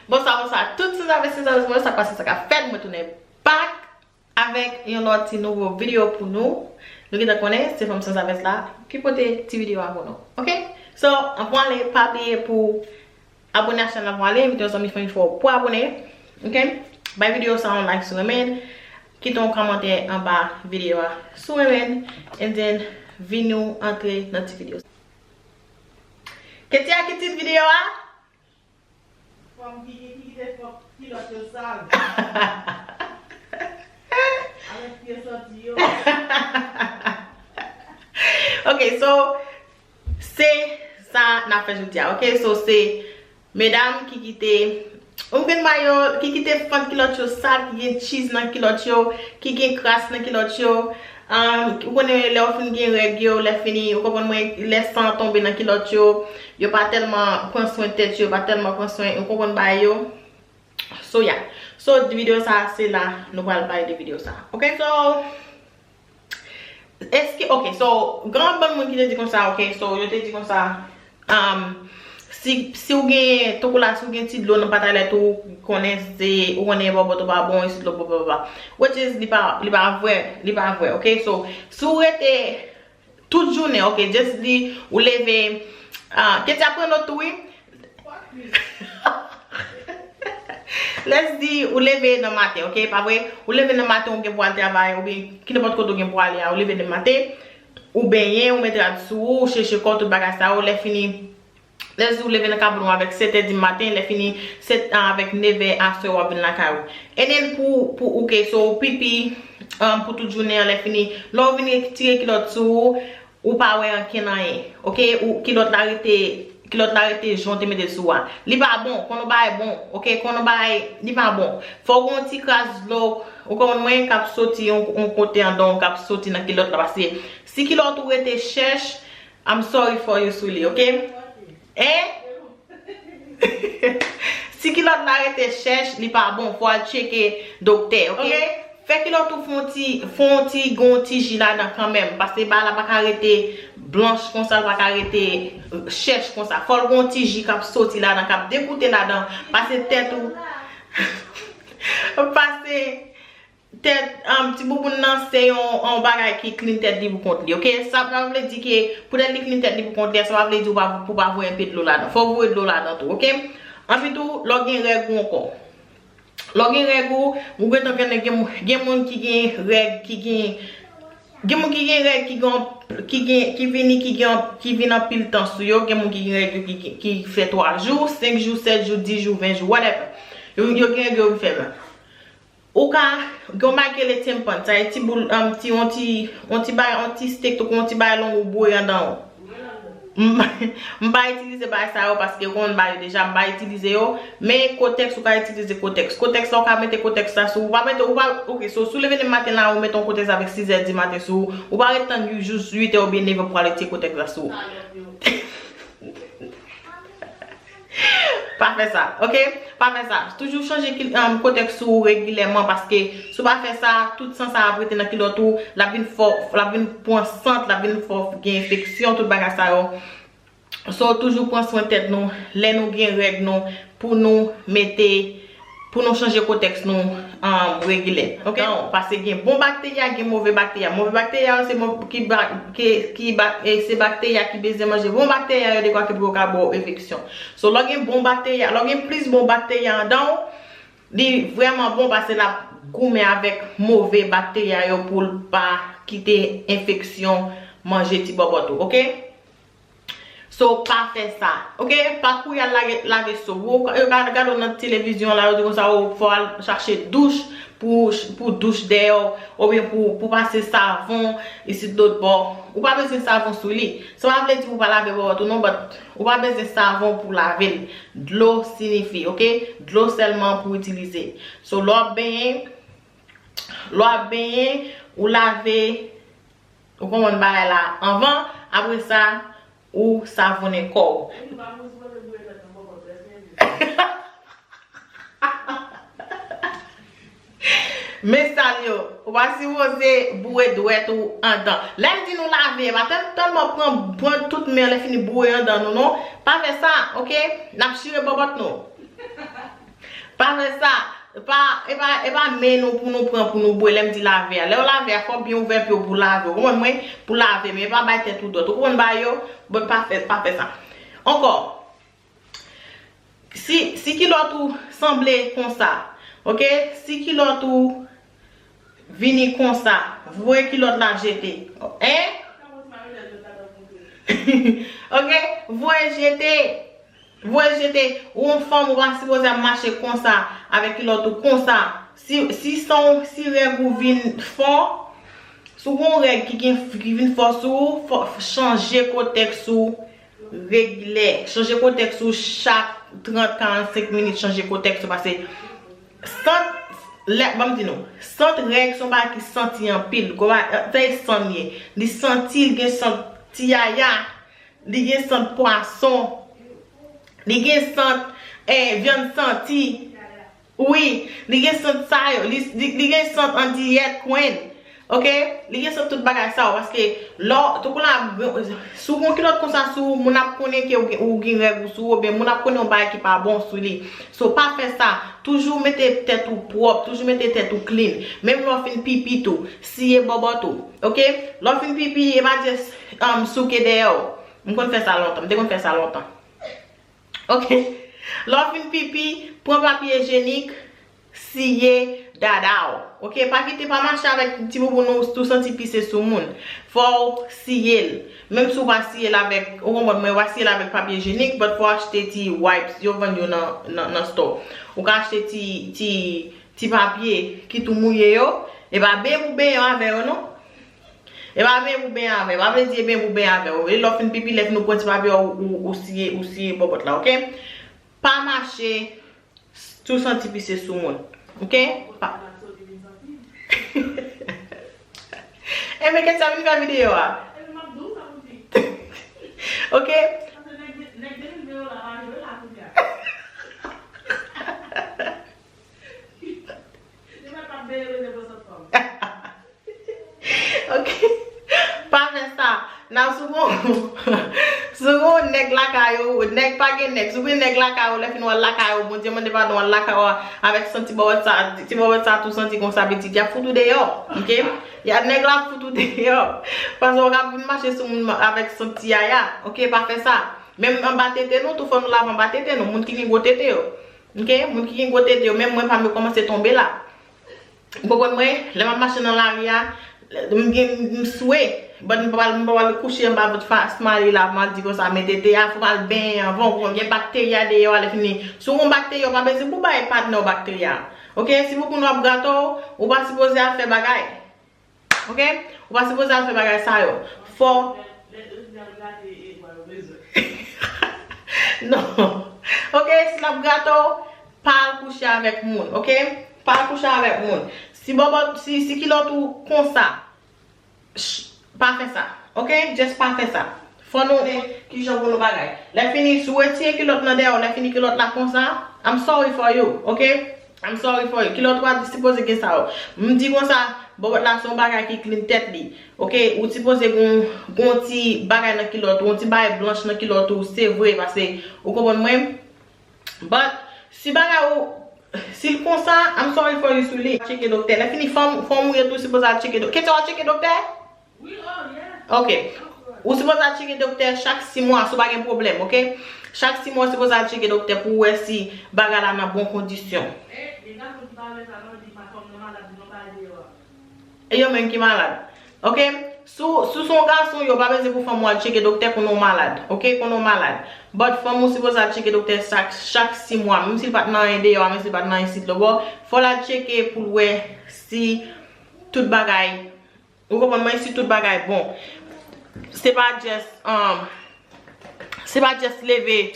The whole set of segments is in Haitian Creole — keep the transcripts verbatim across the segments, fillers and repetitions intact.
Bonswa, bonswa tout sanzavèz, sanzavèz mwen, sa k pase, sa k ap fèt, mwen tounen back avèk yon lòt ti nouvo videyo pou nou. Nou gentan konnen, se fanm sanzavèz la ki pote ti videyo a pou nou. Ok? So, anvan ale, pa bliye pou abone a chèn la, anvan ale, envite yon zanmi fanmi fè w pou abone. Ok? Bay videyo sa yon like si w renmen l. Kite yon kòmantè anba videyo a si w renmen l. And then, vin nou antre nan ti videyo sa. Ketia, ki tit videyo a? Fanm ki, ki, ki kite fanm kilòt yo sal. Avèk pye sòti yo. Ok, so, se sa n ap fè jodi a, ok? So, se medam ki kite, ou konprann, mayo, ki kite fant kilòt yo sal, ki gen cheese nan kilòt yo, ki gen kras nan kilòt yo. Um, ou konnen lè yo fin gen règ yo, lè fini, ou konprann mwen, lè san tonbe nan kilòt yo, yo pa tèlman pran swen tèt yo, yo pa tèlman pran swen, ou konprann bagay yo. So, yeah. So, videyo sa, se la, nou pral pale de videyo sa. Ok, so, eske, ok, so, gen yon bann moun ki te di konsa, ok, so, yo te di konsa, um, si, si w gen, tankou la, si w gen ti dlo nan patalèt ou, konnen se, ou konnen bòbòt ou pa bon, e si dlo bòbòt ou pa. Which is, li pa, li pa vre, li pa vre, ok? So, si w rete tout jounen, ok, just di, ou leve, ah, Ketia pran nòt tou, wi. Let's di, ou leve nan maten, ok, pa vre? Ou leve nan maten, ou gen pou al travay, oubyen ki nenpòt kote ou gen pou ale a, ou leve nan maten, ou benyen, ou met rad sou ou, ou cheche kò, tout bagay sa yo, lè fini, let's di, ou leve nan kabann ou avèk sèt è di maten, lè fini, sèt, ah, avèk nèf è aswè, w ap vin lakay ou. And then pou, pou, ok, so, ou pipi, um, pou tout jounen an, lè fini, lè w vin retire kilòt sou ou, ou pa wè ankenn anyen, ok? Ou, kilòt la rete, kilòt la rete jan w te mete l sou a. Li pa bon, konn yon bagay bon, ok? Konn yon bagay, li pa bon. Fò w gen yon ti kras dlo, ou konprann mwen, k ap soti yon, yon kote anndan w, k ap soti nan kilòt la, paske si kilòt ou rete chèch, I'm sorry for you, sweetie, ok? Hein? Si kilòt la rete chèch, li pa bon, fò al tcheke doktè, ok? Ok. Fè kilòt ou fè yon ti, fè yon ti, gen yon ti ji ladan kanmenm, paske bagay la pa ka rete blanch konsa, l pa ka rete, euh, chèch konsa. Fò l gen yon ti ji k ap soti ladan, k ap degoute ladan, pase tèt ou, pase tèt, um, ti bouboun nan se yon, yon bagay ki clean tèt li pou kont li, ok? Sa pa vle di ke poutèt li clean tèt li pou kont li, sa pa vle di ou pa, pou pa voye enpe dlo ladan. Fò w voye dlo ladan tou, ok? Anpi tou, lè w gen règ ou ankò. Lè w gen règ ou, ou gentan konnen gen, gen moun ki gen règ, ki gen, gen moun ki gen règ, ki gen, ki gen, ki vini, ki gen, ki vin anpil tan sou yo, gen moun ki gen règ yo ki, ki, ki fè twa jou, senk jou, sèt jou, dis jou, ven jou, whatever. Yo, yo gen règ yo fè. Ou ka, gen yon bagay ki rele tyenpan, sa e ti boul, um, ti, yon ti, yon ti bagay, yon ti stek, tankou yon ti bagay long ou boure anndan ou. M, m pa itilize bagay sa yo paske ou konn bagay yo deja, m pa itilize yo, men kotèks, ou ka itilize kotèks. Kotèks la, ou ka mete kotèks la sou, ou pa mete, ou pa, ok, so, si w leve nan maten la, ou mete yon kotèks avèk sis è di maten sou ou, ou pa ret tann jous uit è oubyen nèf è pou w al retire kotèks la sou ou. Pa fè sa, ok? Pa fè sa. Toujou chanje ki, um, kotèks ou regilèman, paske si w pa fè sa, tout san sa ap rete nan kilòt ou, l ap vin fè w, l ap vin pran sant, l ap vin fè w gen enfeksyon, tout bagay sa yo. So, toujou pran swen tèt nou, lè nou gen règ nou, pou nou mete, pou nou chanje kotèks nou, um, regilè, ok? Donk, paske gen bon bakteya, gen move bakteya. Move bakteya yo se mo-, ki ba-, ki, ki ba-, e se bakteya ki bezwen manje bon bakteya yo dekwa ke pou yo ka ba w enfeksyon. So, lè w gen bon bakteya, lè w gen plis bon bakteya anndan w, li vrèman bon paske l ap goumen avèk move bakteya yo pou l pa kite enfeksyon manje ti bòbòt ou, ok? So, pa fè sa, ok? Pa kouri al lave, lave so. Ou, yo ka gade w nan televizyon la, yo di konsa, o, fò w al chache douch pou, pou douch dèyè w, oubyen pou, pou pase savon isit lòt bò. Ou pa bezwen savon sou li. Sa pa vle di pou w pa lave bò tou non, but ou pa bezwen savon pou lave l. Dlo sinifi, ok? Dlo sèlman pou itilize. So, lè w ap benyen, lè w ap benyen, ou lave, ou konprann bagay la anvan, apre sa, ou savonnen kò w. Men sal yo, ou pa sipoze boure dwèt ou anndan. Lè m di nou lave, pa tèl-, tèlman pran, pran tout men lè fini boure anndan nou non. Pa fè sa, ok? N ap chire bòbòt nou. Pa fè sa. Pa, e pa, e pa men nou pou nou pran pou nou bwè lè m di lave a. Lè w lave a, fò w byen ouvè pye w pou lave. Ou konprann mwen? Pou lave, men e pa bay tèt ou dòt. Ou konprann bagay yo? Bon, pa fè, pa fè sa. Ankò, si, si kilòt ou sanble konsa, oke? Si kilòt ou vini konsa, voye kilòt la jete. Hein? Oke? Voye jete. Voye jete. Ou yon fanm, ou pa sipoze ap mache konsa, avèk kilòt ou konsa. Si, si san, si règ ou vin fò, si w gon règ ki gen, ki vin fò sou ou, fò, chanje kotèks ou regilè. Chanje kotèks ou chak trant, karannsenk minit, chanje kotèks ou, paske sant, lè, ban m di nou, sant règ se yon bagay ki santi anpil. Gwo ba-, se sant li ye. Li santi, li gen sant ti yaya, li gen sant pwason, li gen sant, eh, vyann santi. Wi, li gen sant sa yo, li, li, li gen sant andiyèt kwenn. Oke? Li gen sant tout bagay sa yo, paske lò, tankou la, si w gon kilòt konsa sou ou, moun ap konnen ke ou gen, ou gen règ ou sou ou, oubyen moun ap konnen yon bagay ki pa bon sou li. So, pa fè sa. Toujou mete tèt ou pwòp, toujou mete tèt ou clean. Menm lè w fin pipi tou, siye bòbòt ou. Oke? Lè w fin pipi, e pa just, um, souke dèyè w. M konn fè sa lontan, m te konn fè sa lontan. Oke. Lè w fin pipi, pran papye ijyenik, siye dada w. Oke? Pa kite, pa mache avèk ti bouboun ou, si w santi pise sou moun. Fò w siye l. Menm si w pa siye l avèk, ou konprann mwen, w pa siye l avèk papye ijyenik, but fò w achte ti wipes, yo vann yo nan, nan, nan store. Ou ka achte ti, ti, ti papye ki tou mouye yo, e pa benyen pou benyen avè yo non. E pa benyen pou benyen avè, pa vle di e benyen pou benyen avè. E lè w fin pipi, lè fin ou pran ti papye, ou, ou, ou siye, ou siye bòbòt la, oke? Pa mache, si w santi pise sou moun, oke? Pa. Enben, Ketia vin fè videyo a. Oke? Ok. Pa fè sa. Nan si w gon, si w gon nèg lakay ou, nèg pa gen nèg. Si w gen nèg lakay ou, lè fin w al lakay ou, Bondye mande padon, w al lakay ou avèk sant ti bòbòt sa, ti bòbòt sa tou santi konsa, pitit, y ap fout ou deyò. Ok? Y a nèg la ap fout ou deyò. Paske w ka vin mache sou moun avèk sant ti yaya. Ok? Pa fè sa. Menm anba tete nou, tou fò nou lave anba tete nou. Moun ki gen gwo tete yo. Ok? Moun ki gen gwo tete yo, menm mwen pa m yo kòmanse tonbe la. Ou konprann mwen? Lè m ap mache nan lari a, m gen, m swe. But m pa pral, m pa pral kouche anba vant fa-, Smiley la, m al di konsa, men tete a, fò m al benyen anvan, ou konprann, gen bakterya deyò a, lè fini. Si w gon bakterya, ou pa bezwen pou bay patnè w bakterya. Ok? Si pou kounye w ap grate w, ou pa sipoze al fè bagay. Ok? Ou pa sipoze al fè bagay sa yo. Fò. Non. Ok, si l ap grate w, pa al kouche avèk moun, ok? Pa al kouche avèk moun. Si bòbòt, si, si kilòt ou konsa, ch-, pa fè sa, ok? Just pa fè sa. Fò nou konnen kijan pou nou bagay. Lè fini, si w retire kilòt nan dèyè w, lè fini kilòt la konsa, I'm sorry for you, ok? I'm sorry for you. Kilòt ou a sipoze gen sa yo. M di konsa, bòbòt la se yon bagay ki clean tèt li. Ok, ou sipoze gon, gon ti bagay nan kilòt ou, yon ti bagay blanch nan kilòt ou, se vre, paske ou konprann mwen. But, si bagay ou, si l konsa, I'm sorry for you, Suli. Tcheke doktè. Lè fini, fanm, fanm ou ye tou sipoze al tcheke doktè. Kete w al tcheke doktè? Ok. Ou sipoze al tcheke doktè chak sis mwa, si w pa gen pwoblèm, ok? Chak sis mwa, ou sipoze al tcheke doktè pou w wè si bagay la nan bon kondisyon. E yo menm ki malad. Ok? Si w, si w se yon gason, yo pa bezwen pou fanm ou al tcheke doktè konnen w malad. Ok? Konnen w malad. But fanm ou sipoze al tcheke doktè chak, chak sis mwa. Menm si l pa t nan anyen deyò a, menm si l pa t nan anyen isit lòbò, fò l al tcheke pou l wè si tout bagay, ou konprann mwen, si tout bagay bon. Se pa just, um, se pa just leve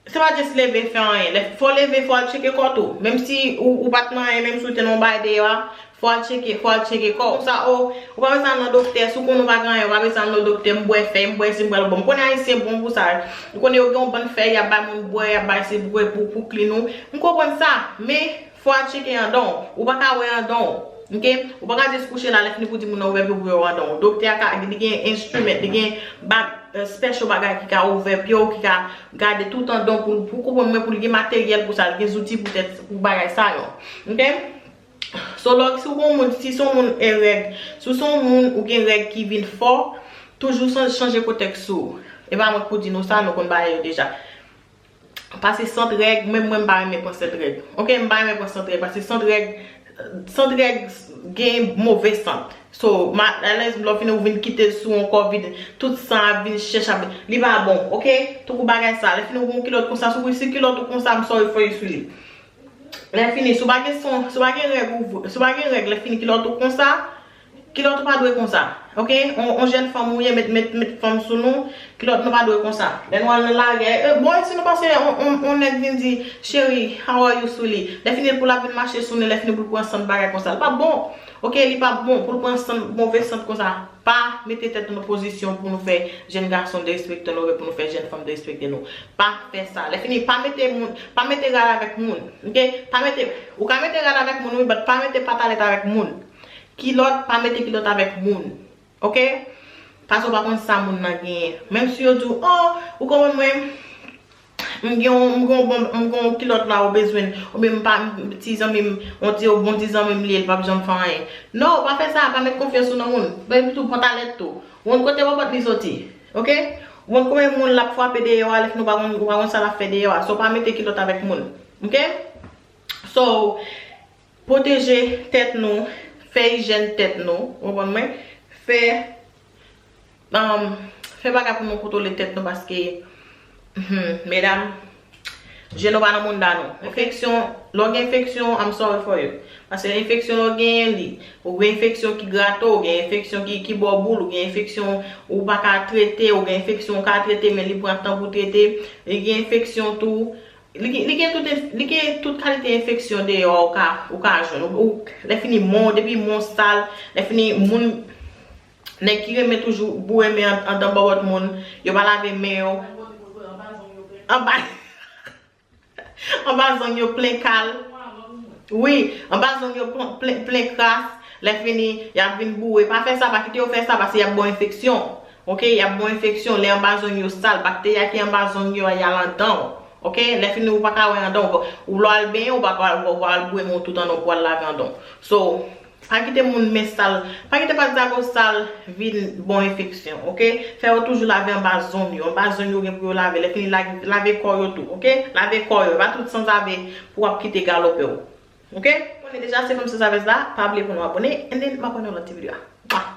Se pa just leve fè anyen. Lè, fò leve, fò al tcheke kò tou. Menm si ou, ou pa t nan anyen, menm si w te nan yon bagay deyò a, fò al tcheke, fò al tcheke kò w. Konsa, o, ou pa bezwen al nan doktè. Si w konnen w pa gen anyen, ou pa bezwen al nan doktè. M bwè fèy, m bwè si, m bwè lòt. Bon, m konnen Ayisyen bon pou sa. M konnen yo gen yon bann fèy, y ap bay moun bwè, y ap bay si bwè pou, pou klin ou. M konprann sa, men fò al tcheke anndan w. Ou pa ka wè anndan w. Ok? Ou pa ka jis kouche la, lè fini pou di moun nan ouvè pye w pou yo andan w. Doktè a ka, li gen instrument, li gen bag, eh, special bagay ki ka ouvè pye w, ki ka gade tout andan w pou, pou konprann mwen, pou li gen materyèl pou sa, li gen zouti poutèt pou bagay sa yo. Ok? So, lòk, si w gon moun, si se yon moun e règ, si w se yon moun ou gen règ ki vin fò, toujou san- chanje kontèks ou. E pa mwen k pou di nou sa, nou konn bagay yo deja. Pase sant règ, menm mwen m pa renmen pran sant règ. Ok, m pa renmen pran sant règ, pase sant règ, sant règ gen move sant. So, ma, alèz, lè w fini ou vin kite l sou yon kò vid, tout san ap vin chèch ap, li pa bon, ok? Tankou bagay sa, lè fini ou gon kilòt konsa, sou si kilòt ou konsa, m sorry for you sou li. Lè fini, si w pa gen son, si w pa gen règ ou, si w pa gen règ, lè fini kilòt ou konsa, kilòt ou pa dwe konsa. Ok? On, on jèn fanm ou ye, met, met, met fanm sou nou, kilòt nou pa dwe konsa. Lè nou al nan lari, eh, bon, e si nou pase, on, on, on nèg vin di, cheri, how are you, sou li? Lè fini pou l ap vin mache sou nou, lè fini pou l pran sant bagay konsa. Li pa bon. Ok, li pa bon pou l pran sant, move sant konsa. Pa mete tèt nou nan pozisyon pou nou fè jèn gason derespekte nou, oubyen pou nou fè jèn fanm derespekte nou. Pa fè sa. Lè fini, pa mete moun, pa mete rad avèk moun. Ok? Pa mete, ou ka mete rad avèk moun, wi, but pa mete patalèt avèk moun. Kilòt, pa mete kilòt avèk moun. Ok? Paske w pa konn sa moun nan genyen. Menm si yo di w, oh, ou konprann mwen, m gen yon, m gen yon bon, m gen yon kilòt la ou bezwen, oubyen m pa, m, ti zanmi m, yon ti, yon bon ti zanmi m li ye, li p ap janm fè anyen. Non, pa fè sa, pa met konfyans ou nan moun. Epi tou, patalèt tou. Ou konn kote bòbòt li soti. Ok? Ou konn konbyen moun l ap frape deyò a, lè fini ou pa konn, ou pa konn sa l ap fè deyò a. So, pa mete kilòt avèk moun. Ok? So, pwoteje tèt nou, fè ijyèn tèt nou, ou konprann mwen? Fè, um, fè bagay pou nou kontwole tèt nou paske, hmm, medam, je nou pa nan moun da nou. Enfeksyon, lè w gen enfeksyon, I'm sorry for you. Paske enfeksyon lè w genyen li, ou gen enfeksyon ki grate w, ou gen enfeksyon ki, ki ba w boul, ou gen enfeksyon ou pa ka trete, ou gen enfeksyon ou ka trete, men li pran tan pou trete, li gen enfeksyon tou, Li gen, li gen tout, li gen tout kalite enfeksyon deyò ou ka, ou ka jwenn. Ou, ou, lè fini men w, depi men w sal, lè fini moun, nèg ki renmen toujou boure men an, andan bòbòt moun, yo pa lave men yo. Anba, anba zong yo plen kal. Wi, anba zong yo plen, plen, plen kras. Lè fini, y ap vin boure. Pa fè sa, pa kite yo fè sa, paske y ap ba w enfeksyon. Ok, y ap ba w enfeksyon. Lè anba zong yo sal, bakterya ki anba zong yo a, y al andan w. Ok, lè fini ou pa ka wè andan w. Ou lè w al benyen, ou pa ka, ou pa al boure men w tout andan w pou al lave andan w. So, pa kite moun men sal, pa kite pat zago sal vin ba w enfeksyon, ok? Fè yo toujou lave anba zong yo, anba zong yo gen pou yo lave. Lè fini, lave, lave kò yo tou, ok? Lave kò yo, pa tout sanzave pou w ap kite galope w. Ok? Konnen deja se fanm sanzave la, pa bliye pou nou abone, and then m ap wè nou nan lòt ti videyo a. Mwa!